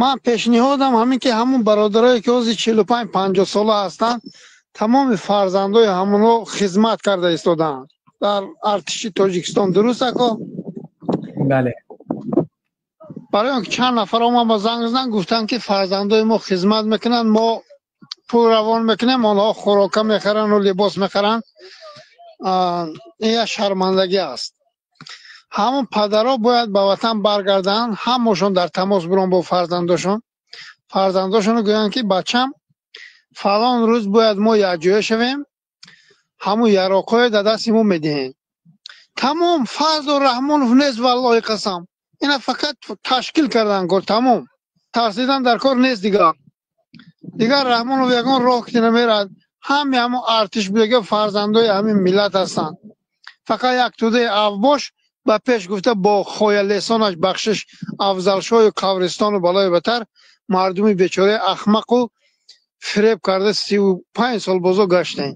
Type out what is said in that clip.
Ман пешниҳодам ҳамин ки ҳамун бародарое ки ҳозир 45-50 сола ҳастанд, тамоми фарзандои ҳамонҳо хизмат карда истодаанд дар артиши Тоҷикистон. Дуруст, ако? Бале. Барои он ки чанд нафар омад ба занг задан, гуфтанд, ки фарзандои мо хизмат мекунанд, мо пул равон мекунем, онҳо хӯрока мехаранду либос мехаранд. Ин як шармандагӣ аст. Ҳамон падарҳо бояд ба ватан баргарданд, ҳамашон дар тамос бурон бо фарзандошон, фарзандошонро гӯянд, ки бачам, фалон рӯз бояд мо якҷоя шавем, ҳамун яроқҳое дар дасти мо медиҳем. Тамом. Фазлу Раҳмонов нест, валлоҳи қасам. Ина фақат ташкил кардан кор, тамом. Тарсидан дар кор нест дигар. Дигар Раҳмонов ягон роҳ ки намерад. Ҳами ҳамон артиш будага фарзандои ҳамин миллат ҳастанд. Фақат як тӯдаи авбош ба пеш гуфта бо хоялесонаш, бахшиш, Афзалшоҳу қабристону балои батар мардуми бечораи ахмақу фиреб карда 35 сол бозо гаштем.